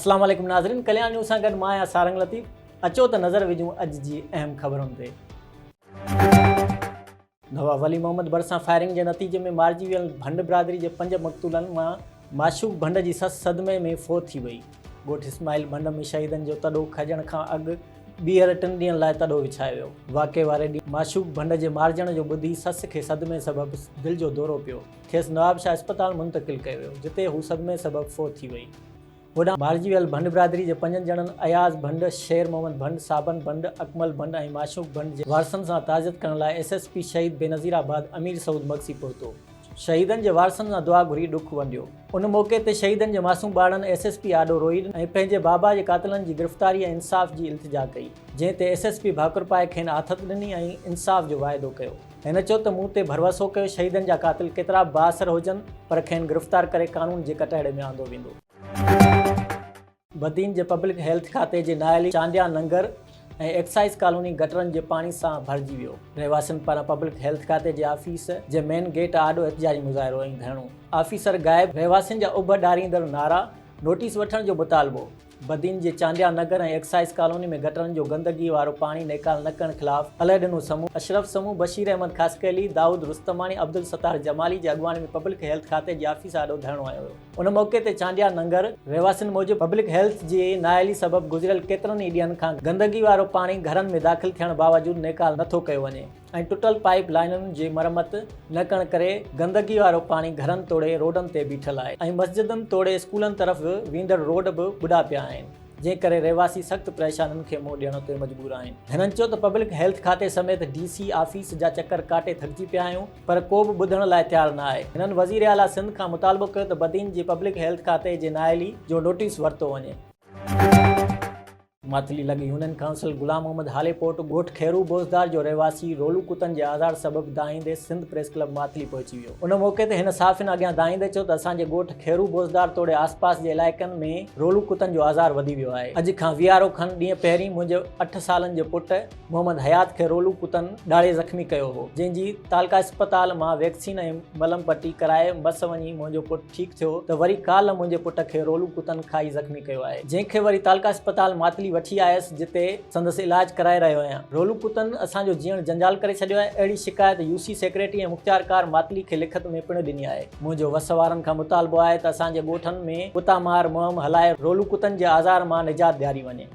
اسلام عليڪم ناظرين ڪليان نيوز سان گڏ مان آهيان سارنگ لطيف اچو ته نظر وجهون اڄ جي اهم خبرن تي. نواب ولي محمد ڀرسان فائرنگ جي نتيجي ۾ مارجي ويل ڀنڊ برادري جي پنج مقتولن مان معشوق ڀنڊ جي سس صدمي ۾ فوت ٿي وئي. ڳوٺ اسماعيل ڀنڊ ۾ شهيدن جو تڏو کڄڻ کان اڳ ٻيهر ٽن ڏينهن لاء تڏو وڇايو ويو. واقعي واري ڏينهن معشوق ڀنڊ جي مارجڻ جو ٻڌي سس کي صدمي سبب دل جو دورو پيو. کيس نوابشاهه اسپتال منتقل ڪيو ويو، جتي هو صدمي سبب فوت ٿي وئي. هوڏانهن مارجي ويل ڀنڊ برادري جي پنجن ڄڻن اياز ڀنڊ، شير محمد ڀنڊ، صابن ڀنڊ، اڪمل ڀنڊ ۽ معشوق ڀنڊ جي وارثن سان تعزيت ڪرڻ لاء ايس ايس پي شهيد بينظيرآباد امير سعود مگسي پهتو. شهيدن جي وارثن سان دعا گهري ڏک ونڊيو. ان موقعي تي شهيدن جي معصوم ٻارڙن ايس ايس پي آڏو روئي ڏنو ۽ پنهنجي بابا جي قاتلن جي گرفتاري ۽ انصاف جي التجا ڪئي، جنهن تي ايس ايس پي ڀاڪر پائي کين آٿت ڏني ۽ انصاف جو واعدو ڪيو. هن چيو ته مون تي ڀروسو ڪيو، شهيدن جا قاتل ڪيترا به بااثر هجن پر کين گرفتار ڪري قانون جي ڪٽهڙي ۾ آندو ويندو. بدين جي پبلڪ هيلٿ کاتي جي نااهلي چانڊيا ننگر ۽ ايڪسائيز ڪالوني گٽرن جي پاڻي سان ڀرجي ويو، رهواسين پاران پبلڪ هيلٿ کاتي جي آفيس جي مين گيٽ آڏو احتجاجي مظاهرو ۽ ڌرڻو، آفيسر غائب، رهواسين جا اڀ ڏاريندڙ نعرا، نوٽيس وٺڻ جو مطالبو. بدين جي چانڊيا نگر ۽ ايڪسائيز ڪالوني ۾ گٽرن جو گندگي وارو پاڻي نيڪال نه ڪرڻ خلاف الهڏنو سمون، اشرف سمون، بشير احمد خاصخيلي، دائود رستماڻي، عبدالستار جمالي جي اڳواڻي ۾ پبلڪ هيلٿ کاتي جي آفيس آڏو ڌرڻو هنيو ويو. ان موقعي تي چانڊيا ننگر رهواسين موجب پبلڪ هيلٿ جي نااهلي سبب گذريل ڪيترن ئي ڏينهن کان گندگي وارو پاڻي گهرن ۾ داخل ٿيڻ باوجود نيڪال نه ٿو ڪيو وڃي. ۽ ٽٽل پائيپ لائينن جي مرمت نه ڪرڻ ڪري گندگي وارو پاڻي گهرن توڙي روڊن تي بيٺل آهي ۽ مسجدن توڙي اسڪولن طرف ويندڙ روڊ به ٻڏا پيا آهن جنهن ڪري رهواسي سخت پريشانين کي منهن ڏيڻ تي مجبور آهن. هنن چيو ته پبلڪ هيلٿ کاتي سميت ڊي سي آفيس جا چڪر ڪاٽي ٿڪجي پيا آهيون پر ڪو به ٻڌڻ لاء تيار نه آهي. هنن وزير اعليٰ سنڌ کان مطالبو ڪيو ته بدين جي پبلڪ هيلٿ کاتي جي نااهلي جو نوٽيس ورتو وڃي. ماتلي لڳ يونين ڪائونسل غلام محمد هاليپوٽ ڳوٺ خيرو بوزدار جو رهواسي رولو ڪتن جي آزار سبب دانهيندي سنڌ پريس ڪلب ماتلي پهچي ويو ان موقعي تي هن صحافين اڳيان دانهيندي چيو ته اسان جي ڳوٺ خيرو بوزدار توڙي آس پاس جي علائقن ۾ رولو ڪتن جو آزار وڌي ويو آهي اڄ کان ويهارو کن ڏينهن پهرين منهنجي اٺ سالن جي پٽ محمد حيات کي رولو ڪتن ڏاڙهي زخمي ڪيو هو جنهن جي تعلقه اسپتال مان ويڪسين ۽ ملم پٽي ڪرائي مس وڃي منهنجو پٽ ٺيڪ ٿيو ته وري ڪالهه منهنجي پٽ کي رولو ڪتن کائي زخمي ڪيو آهي، جنهن کي وري تعلقه اسپتال ماتلي وٺي آيس جتي سندس علاج ڪرائي رهيو آهيان. رولو ڪتن اسان جو جيئڻ جنجال ڪري ڇڏيو آهي، اهڙي شڪايت يو سي سيڪريٽري ۽ مختيارڪار ماتلي کي لکت ۾ پڻ ڏني آهي. منهنجو وس وارن کان مطالبو آهي ته اسان جي ڳوٺن ۾ ڪتا مار مهم هلائي رولو ڪتن جي آزار مان نجات ڏياري وڃي.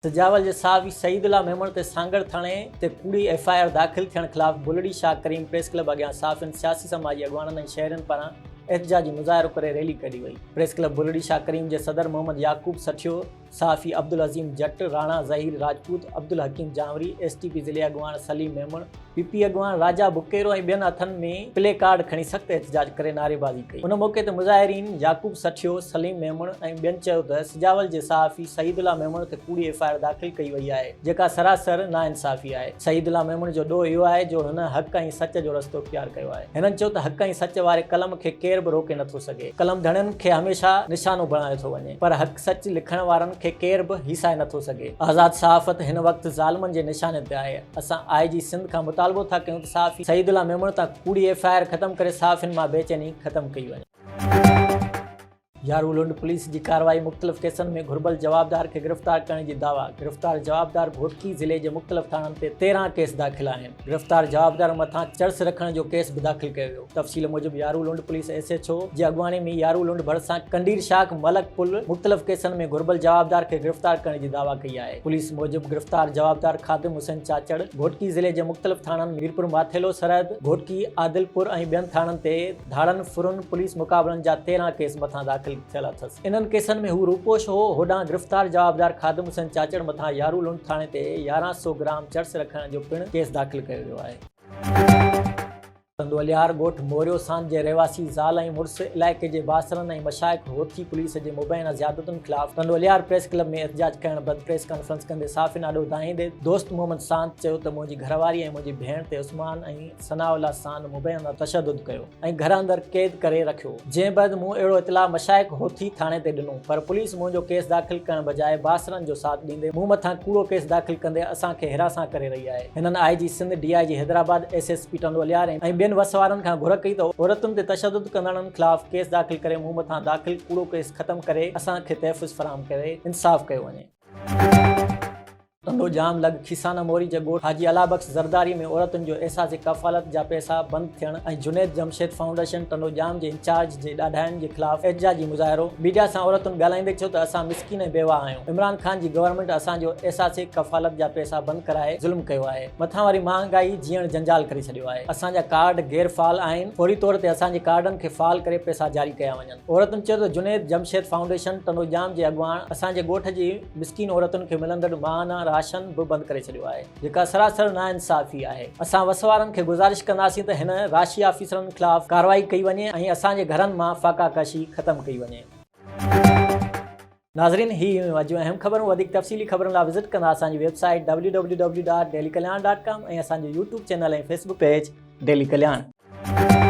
سجاول جي صحافي سعيد الله ميمڻ تي سانگهڙ ٿاڻي تي ڪوڙي ايف I R داخل ٿيڻ خلاف بلڙي شاهه ڪريم پريس ڪلب اڳيان صحافين، سياسي سماجي اڳواڻن ۽ شهرين پاران احتجاجي مظاهرو ڪري ريلي ڪڍي وئي. پريس ڪلب بلڙي شاهه ڪريم جي صدر محمد يعقوب سٺيو، صحافي Abdul Azeem Jatt, Rana Zaheer Rajput, Abdul Hakeem Janwari, S T P ضلعي اڳواڻ سليم ميمڻ، پي پي اڳواڻ راجا بڪيرو ۽ ٻين هٿن ۾ پلي ڪارڊ کڻي سخت احتجاج ڪري نعريبازي ڪئي. ان موقعي تي مظاهرين يعقوب سٺيو، سليم ميمڻ ۽ ٻين چيو ته سجاول جي صحافي سعيد الله ميمڻ تي ڪوڙي ايف I R داخل ڪئي وئي آهي جيڪا سراسر ناانصافي آهي. سعيد الله ميمڻ جو ڏوهه اهو آهي جو هن حق ۽ سچ جو رستو اختيار ڪيو آهي. هنن چيو ته حق ۽ سچ واري قلم کي ڪير به روڪي نٿو سگهي. قلم ڌڻين کي هميشه نشانو بڻايو ٿو وڃي پر حق سچ لکڻ وارن کي ڪير به هيسائي نٿو سگهي. آزاد صحافت هن وقت ظالمن جي نشاني تي آهي. اسان آء جي سنڌ کان مطالبو ٿا ڪيون ته صحافي سعيد الله ميمڻ تان ڪوڙي ايف I R ختم ڪري صحافين مان بيچيني ختم ڪئي وڃي. يارو لنڊ پوليس جي ڪارروائي مختلف ڪيسن ۾ گهربل جوابدار کي گرفتار ڪرڻ جي دعويٰ، گرفتار جوابدار گهوٽڪي ضلعي جي مختلف ٿاڻن تي 13 ڪيس داخل آهن، گرفتار جوابدار مٿان چرس رکڻ جو ڪيس به داخل ڪيو ويو. تفصيل موجب يارو Lund police S H O جي اڳواڻي ۾ يارو لنڊ ڀرسان ڪنڊير شاخ ملڪ پل مختلف ڪيسن ۾ گهربل جوابدار کي گرفتار ڪرڻ جي دعويٰ ڪئي آهي. پوليس موجب گرفتار جوابدار خادم حسين چاچڙ گهوٽڪي ضلعي جي مختلف ٿاڻن ميرپور ماٿيلو، سرحد، گهوٽڪي، عادل پور ۽ ٻين ٿاڻن تي ڌاڙن، ڦرن، پوليس مقابلن جا 13 ڪيس مٿان داخل ٿيل اٿس. انهن ڪيسن ۾ هو روپوش هو. هوڏانهن گرفتار جوابدار خادم حسين چاچڙ مٿان يارو لنڊ ٿاڻي تي 11 سو گرام چرس رکڻ جو پڻ ڪيس داخل ڪيو ويو آهي. ٽنڊو الهيار ڳوٺ موريو ساند جي رهواسي زال ۽ مڙس علائقي جي بااثرن ۽ مشائخ هوٿي پوليس جي مبينا زيادتن خلاف ٽنڊو الهيار پريس ڪلب ۾ احتجاج ڪرڻ بعد پريس ڪانفرنس ڪندي صحافين آڏو دانهيندي دوست محمد ساند چيو ته منهنجي گهرواري ۽ منهنجي ڀيڻ تي عثمان ۽ ثناء الله ساند مبينا تشدد ڪيو ۽ گهر اندر قيد ڪري رکيو جنهن بعد مون اهڙو اطلاع مشائخ هوٿي ٿاڻي تي ڏنو پر پوليس منهنجو ڪيس داخل ڪرڻ بجاء بااثرن جو ساٿ ڏيندي مون مٿان ڪوڙو ڪيس داخل ڪندي اسان کي هراسان ڪري رهي آهي. هنن I G Sindh, D I G Hyderabad, S S P Tando Allahyar ۽ ٻين وس وارن کان گهر ڪئي ته عورتن تي تشدد ڪندڙن خلاف ڪيس داخل ڪري مون مٿان داخل ڪوڙو ڪيس ختم ڪري اسان کي تحفظ فراهم ڪري انصاف ڪيو وڃي. ٽنڊو ڄام لڳ کيسانه موري جي ڳوٺ حاجي الله بخش زرداري ۾ عورتن جو احساس ڪفالت جا پئسا بند ٿيڻ ۽ جنيد جمشيد فائونڊيشن ٽنڊو ڄام جي انچارج جي ڏاڍاين جي خلاف احتجاجي مظاهرو، ميڊيا سان عورتن ڳالهائيندي چيو ته اسان مسڪين ۽ بيواهه آهيون، عمران خان جي گورنمينٽ اسان جو احساس ڪفالت جا پئسا بند ڪرائي ظلم ڪيو آهي، مٿان واري مهانگائي جيئڻ جنجال ڪري ڇڏيو آهي، اسان جا ڪارڊ غير فعال آهن، فوري طور تي اسان جي ڪارڊن کي فعال ڪري پئسا جاري ڪيا وڃن. عورتن چيو ته جنيد جمشيد فائونڊيشن ٽنڊو ڄام جي اڳواڻ اسان جي ڳوٺ جي مسڪين عورتن کي ملندڙ ماهانه راشن به بند ڪري ڇڏيو آهي جيڪا سراسر ناانصافي آهي اسان وس وارن کي گذارش ڪنداسين ته هن راشي آفيسرن خلاف ڪارروائي ڪئي وڃي ۽ اسان جي گهرن مان فاقا ڪشي ختم ڪئي وڃي. ناظرين هي هيون اڄ جون اهم خبرون وڌيڪ تفصيلي خبرن لاء وزٽ ڪندا اسان جي web site W W W dot daily Kalyan dot com ۽ اسان جو YouTube channel ۽ Facebook page daily Kalyan.